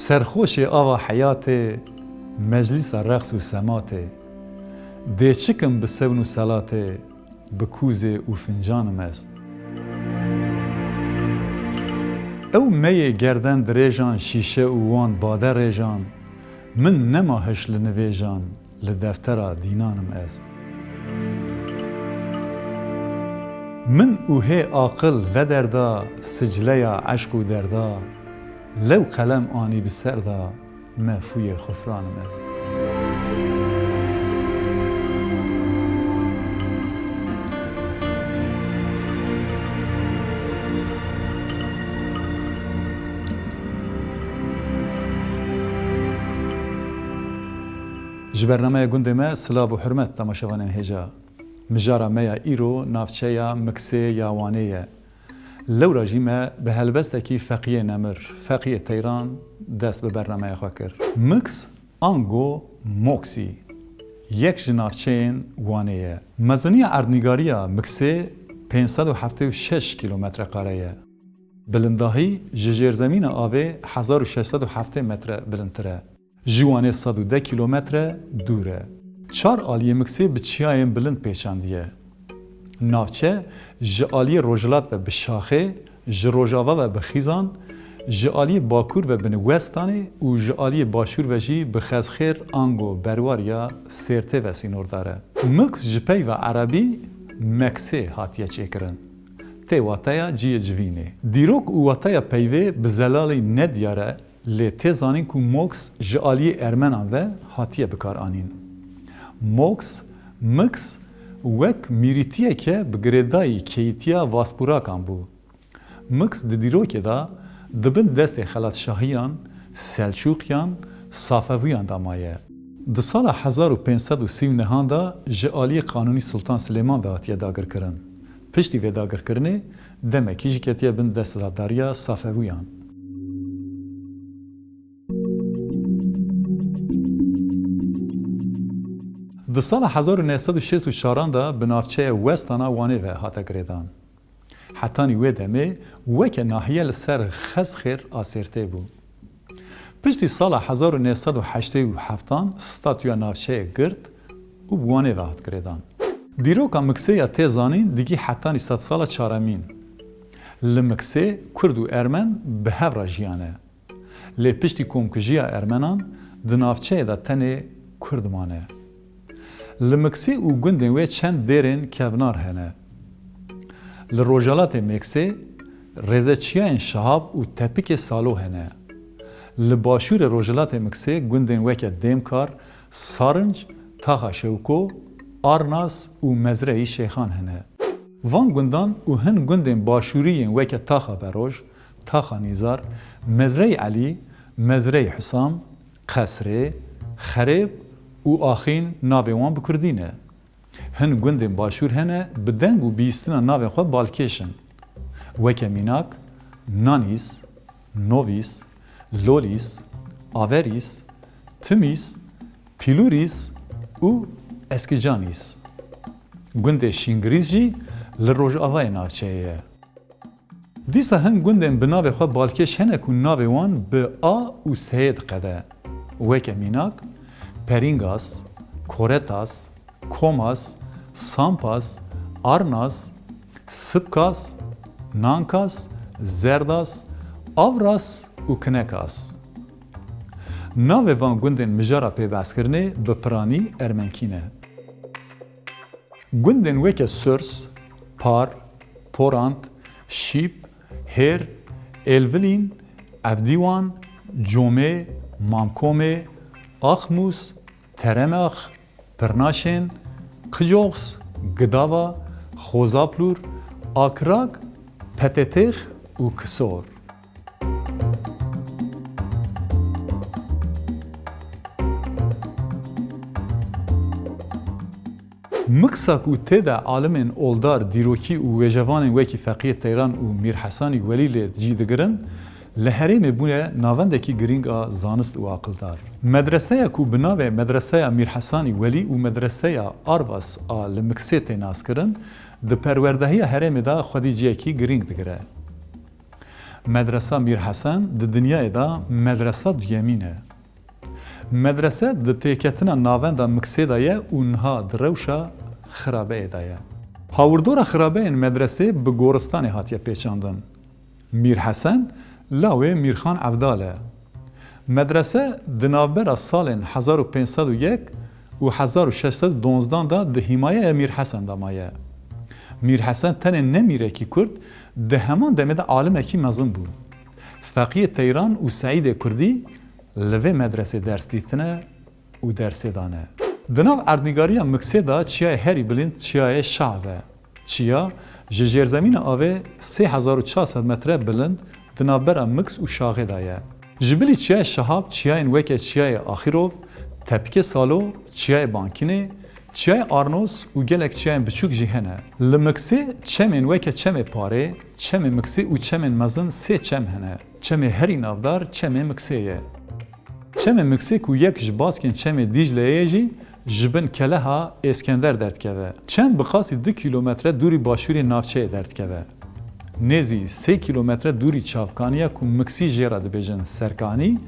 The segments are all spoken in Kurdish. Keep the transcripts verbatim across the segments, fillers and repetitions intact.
Serxoşê ava heyatê, meclîsa reqs û sematê. Dê çikim bi sewn û selatê, bi kûzê û fincanim ez. Ew meyê gerden dirêjan, şîşe û wan bade rêjan, min nema hiş li nivêjan, li deftera dînan im ez. Min û hê aqil vederda sicleya eşq û derda, lew qelem anî bi ser da, me fûyê xufran im ez. Ji bernameya gundê me silav û hurmet temaşevanên hêja. Mijara me ya îro navçeya Miksê ya Wanê ye. Lewra jî me bi helbestekî Feqiyê Nemir, Feqiyê Teyran dest bi bernameya xwe kir. Miks ango Moksî yek ji navçeyên Wanê ye. Meziniya erdnîgariya Miksê pênc sed û heftê û şeş kîlometre kare ye. Bilindahî ji jêrzemîna avê hezar û şeş sed û heftê metre bilindtir e. Ji Wanê sed û deh kîlometre dûr e. Çar aliyê Miksê bi çiyayên bilind pêçandiye. Navçe ji aliyê rojhilat ve bi Şaxê, ji rojava ve bi Xîzan, ji aliyê bakur ve bi Westanê û ji aliyê başûr ve jî bi Xezxêr ango Berwariya Sêrtê ve sînordar e. Miks ji peyva erebî Meksê hatiye çêkirin. Tê wateya cihê civînê. Dîrok û wateya peyvê bi zelalî nediyar e, lê tê zanîn ku Moks ji aliyê Ermenan ve hatiye bikaranîn. Moks, Miks wek mîrîtiyeke bi girêdayî keyîtiya Vaspûrakan bû. Miks di dîrokê de di bin destê xelatşahiyan, Selçûqiyan, Safevûyan de maye. Di sala hezar û pênc sed û sî û nehan de ji aliyê Qanûnî Sultan Silêman ve hatiye dagirkirin. Piştî vê dagirkirinê demekî jî ketiye bin desthilatdariya Safevûyan. Di sala hezar û neh sed û şêst û çaran de bi navçeya Westana Wanê ve hate girêdan. Hetanî wê demê weke nahiye li ser Xezxêr a Sêrtê bû. Piştî sala hezar û neh sed û heştê û heftan statûya navçeyê girt û bi Wanê ve hat girêdan. Dîroka Miksê ya tê zanîn digî hetanî sedsala çaremîn. Li Miksê Kurd û Ermen bi hev re jiyane. Lê piştî komkujiya Ermenan di navçeyê de tenê Kurd mane. Li Miksê û gundên wê çend dêrên kevnar hene. Li rojhelatê Mêksê rêzeçiyayên Şahab û Tepikê Salo hene. Li başûrê rojhilatê Miksê gundên weke Dêmkar, Sarinc, Taxa Şewko, Arnas û Mezreyî Şêxan hene. Van gundan û hin gundên başûrî yên weke Taxa Beroj, Taxa Nîzar, Mezreyî Elî, Mezreyî Husam, Qesrê, Xerêb û Axîn navê wan bi kurdî ne. Hin gundên başûr hene bi deng û bihîstina navên xwe balkêş in. Weke mînak, Nanîs, Novîs, Lolîs, Averîs, Timîs, Pîlûrîs û Eskicanîs. Gundê Şîngirîs jî li rojavayê navçeyê ye. Dîsa hin gundên bi navê xwe balkêş hene ku navê wan bi A û S'yê diqede. Weke mînak, Perîngas, Koretas, Komas, Sampas, Arnas, Sipkas, Nankas, Zerdas, Avras û Kinekas. Navê van gundên mijara pê behskirinê bi piranî ermenkî ne. Gundên weke Surs, Par, Porand, Şîp, Hêr, Êlvilîn, Evdîwan, Comê, Mamkomê, Axmûs, Teremax, Pirnaşên, Qicox, Gidava, Xozaplûr, Akirag, Petetêx û Kisor. Miksa ku tê de alimên oldar, dîrokî û wêjevanên wekî Feqiyê Teyran û Mîr Hesanî Welî lê cî digirin, li herêmê bûne navendekî girîng a zanist û aqildar. Medreseya ku bi navê Medreseya Mîr Hesanî Welî û Medreseya Arvas a li Miksê tê naskirin, di perwerdehiya herêmê de xwedî cihekî girîng digire. Medresa Mîr Hesen di dinyayê de medresa duyemîn e. Medrese di têketina navenda Miksê de ye û niha di rewşa xirabeyê de ye. Hawirdora xirabeyên medresê bi goristanê hatiye pêçandin. Mîr Hesen lawê Mîrxan Evdal e. Medrese di navbera salên hezar û pênc sed û yek û hezar û şeş sed û donzdan de di hîmayeya Mîr Hesen de maye. Mîr Hesen tenê ne mîrekî kurt, di heman demê de alimekî mezin bû. Feqiyê Teyran û Seîdê Kurdî li vê medresê ders dîtine û dersê dane. Di nav erdnîgariya Miksê de çiyayê herî bilind çiyayê Şav e. Çiya ji jêrzemîna avê sê hezar û çar sed metre bilind di navbera Miks û Şaxê de ye. Ji bilî çiyayê Şahab çiyayên weke çiyayê Axîrov, Tepikê Salo, çiyayê Bankînê, çiyayê Arnos û gelek çiyayên biçûk jî hene. Li Miksê çemên weke çemê Parê, çemê Miksê û çemên mezin sê çem hene. Çemê herî navdar çemê Miksê ye. Çemê Miksê ku yek ji baskên çemê Dîcleyê ye jî ji bin keleha Êskender derdikeve. Çem bi qasî du kîlometre dûrî başûrê navçeyê derdikeve. Nêzî sê kîlometre dûrî çavkaniya ku Miksî jê re dibêjin Serkanî,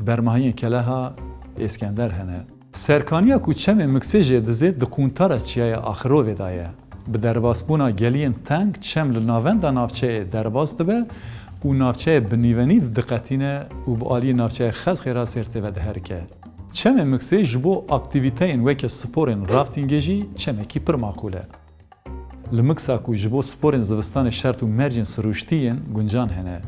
bermahiyên keleha Êskender hene. Serkaniya ku çemê Miksê jê dizê di quntara çiyaya Axirovê de ye. Bi derbasbûna geliyên teng çem li navenda navçeyê derbas dibe û navçeyê bi nîvenîv diqetîne û bi aliyê navçeya Xezxê re sêr tê ve diherike. Çemê Miksê ji bo aktîvîteyên weke sporên raftingê jî çemekî pir maqûl e. Li Miksa ku ji bo sporên zivistanê şert û mercên sirûştî yên guncan hene.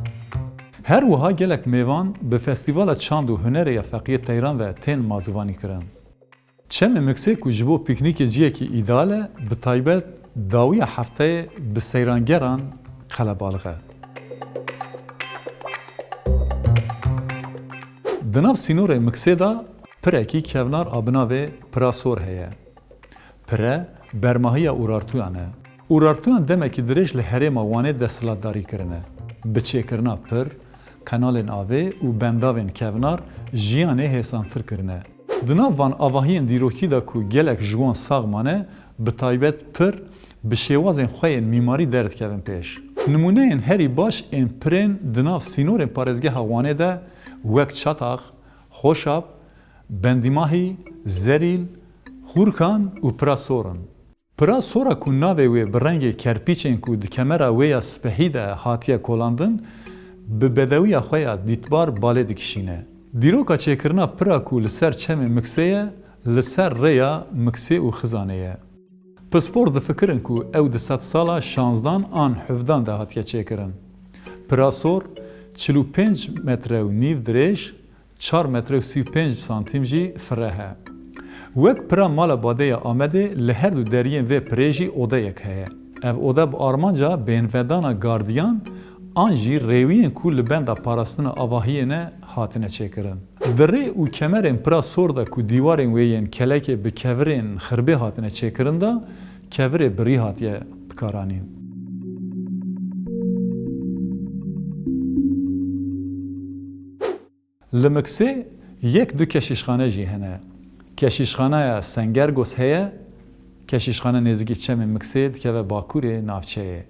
Her wiha gelek mêvan bi Festîvala Çand û Hunerê ya Feqiyê Teyran ve tên mazûvanî kirin. Çemê Miksê ku ji bo pîknîkê ciyekî îdeal e, bi taybet dawiya hefteyê bi seyrangeran qelebalix e. Di nav sînorê Miksê de pirekî kevnar a bi navê Pira Sor heye. Pire bermahiya Urartuyan e. Urartuyan demekî dirêj li herêma Wanê desthilatdarî kirine. Bi çêkirina pir, qenalên avê û bendavên kevnar jiyanê hêsantir kirine. Di nav van avahiyên dîrokî de ku gelek ji wan sax mane, bi taybet pir bi şêwazên xwe yên mîmarî derdikevin pêş. Nimûneyên herî baş ên pirên di nav sînorên parêzgeha Wanê de wek Çatax, Xoşab, Bendîmahî, Zerîl, Hûrkan û Pira Sor in. Pira Sora ku navê wê bi rengê kerpîçên ku di kemera wê ya spehî de hatiye kolandin, bi bedewiya xwe ya dîtbar balê dikişîne. Dîroka çêkirina pira ku li ser çemê Miksê ye, li ser rêya Miksê û Xizanê ye. Pispor difikirin ku ew di sedsala şanzdan an hevdan de hatiye çêkirin. Pira Sor çil û pênc metre û nîv dirêj, çar metre û sî û pênc santîm jî fireh e. Wek pira Mala Badê ya Amedê li her du deriyên vê pirê jî odeyek heye. Ev ode bi armanca bêhnvedana gardiyan an jî rêwiyên ku li benda parastina avahiyê ne hatine çêkirin. Di rê û kemerên Pira Sor de ku dîwarên wê yên kelekê bi kevirên xirbê hatine çêkirin de, kevirê birî hatiye bikaranîn. Li Miksê yek du keşîşxane jî hene. Keşîşxaneya Sengergos heye, keşîşxane nêzîkî çemê Miksê dikeve bakurê navçeyê.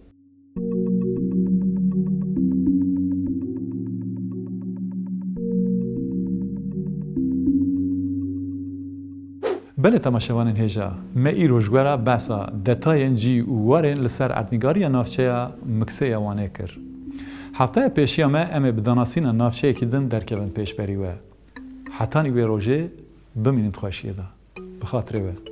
Belê temaşevanên hêja, me îro ji we re behsa detayên cî û warên li ser erdnîgariya navçeya Miksê ya Wanê kir. Hefteya pêşiya me em ê bi danasîna navçeyekî din derkevin pêşberî we. Hetanî wê rojê bimînin di xweşiyê de. Bi xatirê we.